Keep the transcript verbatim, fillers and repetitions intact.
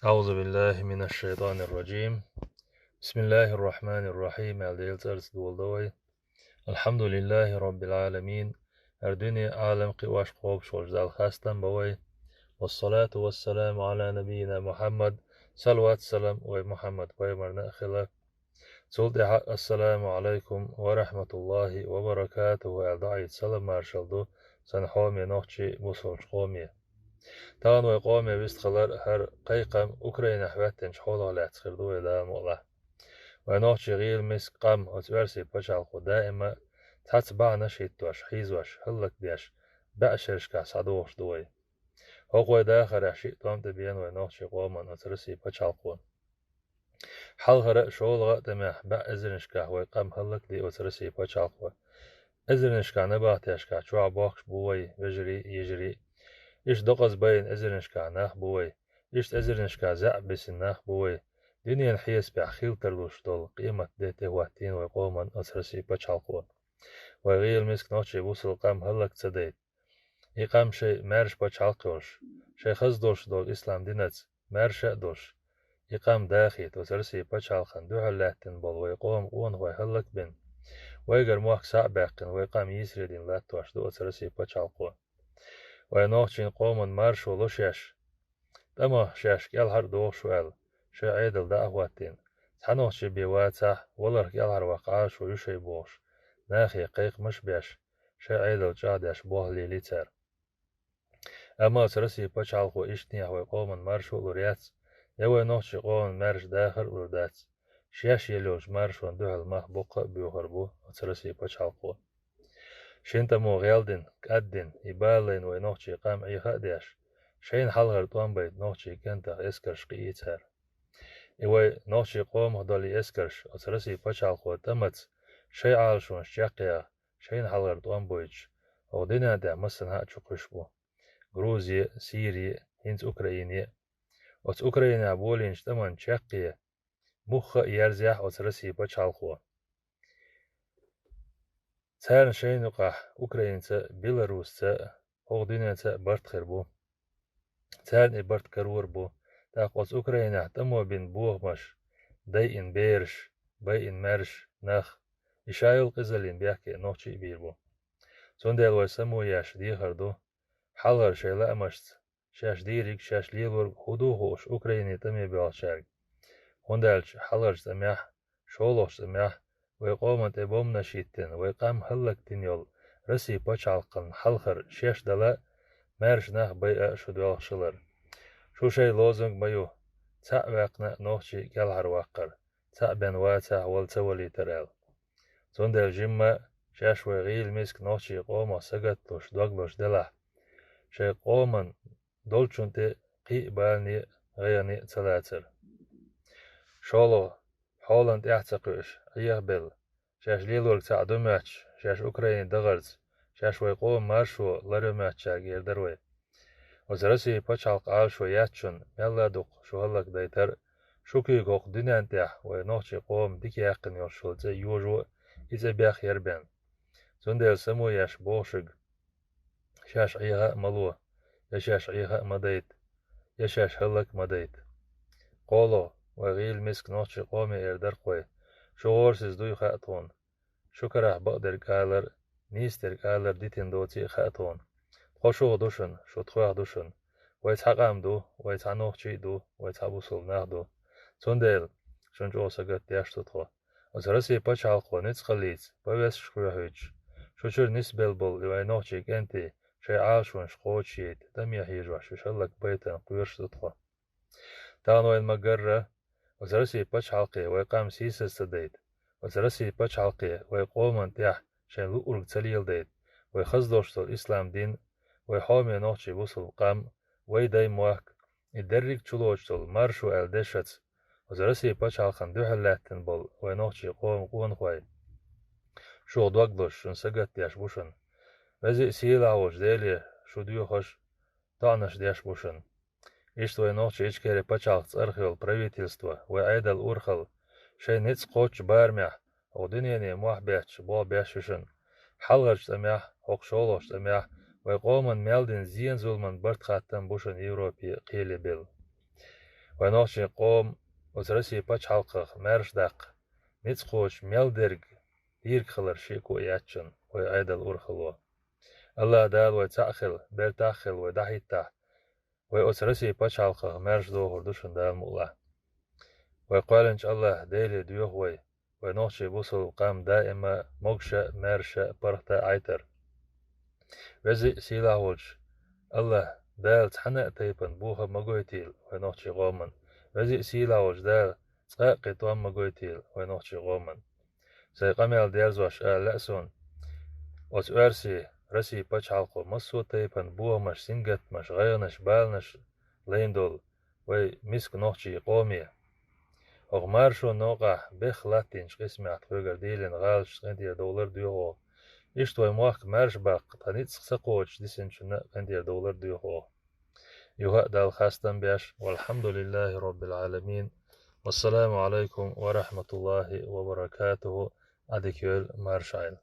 أعوذ بالله من الشيطان الرجيم. بسم الله الرحمن الرحيم. Аьлла, Делан цӀарца доладу вай. الحمد لله رب العالمين. ХӀара дуьне, Ӏалам кхиош, кхобуш волчу Далла хастам бу вай. والصلاة والسلام على نبينا محمد. Салават-салам вай Мухьаммад пайхамарна а хила. Цул тӀаьхьа: «Ассаламу Ӏалайкум ва рахьматуллахӀи ва баракатухӀу», аьлла, доӀийта салам-маршалла ду сан хьоме нохчий, бусалба къоме. Тахана вай къоме вистхилар хӀара кхайкхам Украинехь хӀоьттинчу хьолах лаьцна хир ду, вай Дала мукъалахь. Вай нохчий гӀийла миска къам оцу оьрсийн пачхьалкхо даима цхьацца бахьанаш хӀиттош, хьийзош, хӀаллакдеш, бӀешерашкахь схьадохуш ду вай. ХӀокху вай дахарехь шиъ тӀом тӀе беана вай нохчий къоман оцу Российн пачхьалкхо. Хьалхара а, шолгӀа а тӀамехь бӀе эзарнашкахь вай къам хӀаллакде оцу Российн пачхьалкхо. Эзарнашкахь набахтешкахь чохь бохкуш бу вай вежарий а, йижарий а. Иштта докъаза байна эзарнашкахь нах бу вай. Иштта эзарнашкахь заьӀап бисина нах бу вай. Дуьненан хьесапехь хила тарлуш долу къематде тӀехӀоттийна вай къоман оцу Российн пачхьалкхо. Вай гӀийла миска нохчий, бусалба къам хӀаллак ца дайта. И къам шайн маьрша пачхьалкх йолуш, шайн хаза долуш долу ислам динаца маьрша а долуш, и къам дахийта оцу Российн пачхьалкхана дуьхьал лаьттина болу вай къоман къонахой хӀаллакбина, вайгара мохк схьа а баьккхина, вай къам йийсаре дина латтош ду оцу Российн пачхьалкхо. Вай нохчийн къоман маршо ло шаьш, тӀамах шаьш кӀелхьара а дохуш ву аьлла, шайн Ӏедал дӀа а хӀоттийна, цхьа нохчи бен вацахь, валарх кӀелхьарваккха Ӏалашо ю шайн бохуш, нахе кхайкхамаш а беш, шайн Ӏедал чӀагӀдеш болх лелий цара. Амма оцу Российн пачхьалкхо ишттанехь вай къоман маршо а лур яц, я вай нохчийн къоман маьрша дахар а лур дац. Шаьш елла йолчу маршонна дуьхьал мах боккха а боьхур бу оцу Российн пачхьалкхо. Шина тӀамо гӀелдина, кӀаддина, и бала лайна вай нохчийн къам Ӏеха а деш, шайна хьалхара тӀом байта нохчийн кӀентах эскарш кхиий цара. И вай нохчийн къомах долу и эскарш оцу Российн пачхьалкхо тӀамаца шайн Ӏалашонаш чекхъяха, шайна хьалхара тӀом бойтуш, хӀокху дуьнен тӀехь массанхьа а чу кхуьйсуш бу. Грузия, Сирия, хӀинца Украина. Оцу Украинехь болийначу тӀаман чаккхе мухха а ерзехь оцу Российн пачхьалкхо. Царна шайна юкъахь Украинца а, Беларусца а, хӀокху дуьненца а барт хир бу. Царна и барт карор а бу. ТӀаккха оцу Украинехь тӀамо бина бохамаш, дайина бераш, байина маьрша нах, и ша йолу къизаллин бехке нохчий а бийр бу. Цундела вай само еш дехар ду, хьалхара шайн лаамашца, шаьш дийриг, шаьш лелориг хӀун ду хууш Украине тӀаме боьлхучаьрга. ХӀунда аьлча хьалхарчу тӀамехь, шолгӀачу тӀамехь вай къоман тӀе бомбанаш хӀиттина, вай къам хӀаллакдина йолу Российн пачхьалкхана хьалхара шаьш дала а, маьрша нах байа а шу доьлхуш хилар. Шу шайн лозунг ма ю: «Цхьаъ ваьккхина а нохчий кӀелхьарваккхар, цхьаъ бен вацахь, вала ца валийтар», аьлла. Цундела жимма шаьш вай гӀийла миска нохчийн къомах сагатлуш, доглуш делахь, шайн къоман долчун тӀе кхин а балане а, гӀайгӀане а ца лацара. ШолгӀа, хьолан тӀаьхьа ца кхуьуш, Ӏехабелла, шаьш лелориг цхьаъ ду моьттуш, шаьш Украине дахарца, шаьш вай къоман маршо ларъян моьттучаьрга эр дара вай. Оцу Российн пачхьалкхан Ӏалашо яц шуна, мелла а дукха шу хӀаллакдайтар а, шу куьйга хӀокху дуьнен тӀехь вай нохчийн къоман дика яьккхина йолуш йолу цӀе йожо а, и цӀе бехъяр бен. Цундела само еш боху шуьга: шаьш Ӏеха а ма ло, я шаьш Ӏеха а ма дайта, я шаьш хӀаллак а ма дайта. КхоалгӀа, вай гӀийла миска нохчийн къоме эр дара-кх вай: шу гӀорасиз дуй хаьа тхуна. Шу карахь бакъдерг алар, нийсадерг алар дитина доций а хаьа тхуна. Тхо шух ду шуна, шу тхох ду шуна. Вай цхьа къам ду, вай цхьа нохчий а ду, вай цхьа бусалба нах а ду. Цундела шуна чӀогӀа сагатдеш ду тхо. Оцу Российн пачхьалкхо ницкъаллица, повесташ кхоьхьуьйтуш, шу чуьра нисбелла болу и вай нохчийн кӀентий шайн Ӏалашонаш кхочушъяйта, тӀаме хьежош, уьш хӀаллакбайтан кхоьруш ду тхо. Тахана вайна ма-гарра, оцу Российн пачхьалкхе вай къам сийсаз ца дайта, оцу Российн пачхьалкхе вай къоман тӀехь шайн луург ца леладайта, вай хаза долуш долу ислам дин, вай хьоме нохчийн бусалба къам, вай даймохк, и дерриг а чулоцуш долу маршо аьлла дешаца, оцу Российн пачхьалкхана дуьхьал лаьттина болу вай нохчийн къоман къонахой шух доглуш, шуна сагатдеш бу шуна. Веза а, сийлахь а волчу Деле шу доьхуш, доӀанаш деш бу шуна. Иштта вай нохчийн Ичкерин пачхьалкх цӀарах йолу правительство, вай Ӏедал урхалла, шайн ницкъ кхоччу барамехь, хӀокху дуьнене мохь бетташ, болх беш ю шуна. Хьалхарчу тӀамехь, хӀокху шолгӀачу тӀамехь вай къоман мел дина зен-зуламан барт хаттам бу шуна Европе а, кхеле белла. Вай нохчий къома оцу Росси пачхьалкхах маьрша даккха ницкъ кхочуш мел дерг дийриг хилар шеко яц шуна вай Ӏедал урхалло. АллахӀ Дала вай цхьаъ хила, бертахь хила вай дӀахӀиттахь, вай оцу Росси пачхьалкхах маьрша дохур ду шуна Дала мукъалахь. Вай кхоьллинчу АллахӀ Деле доьху вай, вай нохчий бусалба къам даима могуша а, маьрша а, паргӀата а Ӏайтар. Веза а, сийлахь волчу АллахӀ Дала цхьана а тайпана бохам ма гойтийла вай нохчий къоман. Веза а, сийлахь волчу Дала цкъа а кхин тӀом ма гойтийла вай нохчий къоман. Сайн къамел дерзош ала лаьа суна: оцу оьрсийн, Росси пачхьалкхо массо а тайпана бохамаш, сингаттамаш, гӀайгӀанаш, баланаш лайна долу вай миска нохчий къоме. ХӀокху маршонан новкъахь бехха латтийначу къисмехь тхоьгара дийлина гӀалаташна къинтӀера довлар а доьху оха. Иштта вай мохк маьрша баккха тхан ницкъ ца кхочуш дисинчунна а къинтӀера довлар а доьху оха. Юха а Далла хастам беш, валхьамдулиллахӀи роббил Ӏаламин. Вассаламу Ӏалайкум ва рахьматуллахӀи ва баракатухӀу. Ӏадика йойла, марша Ӏайла.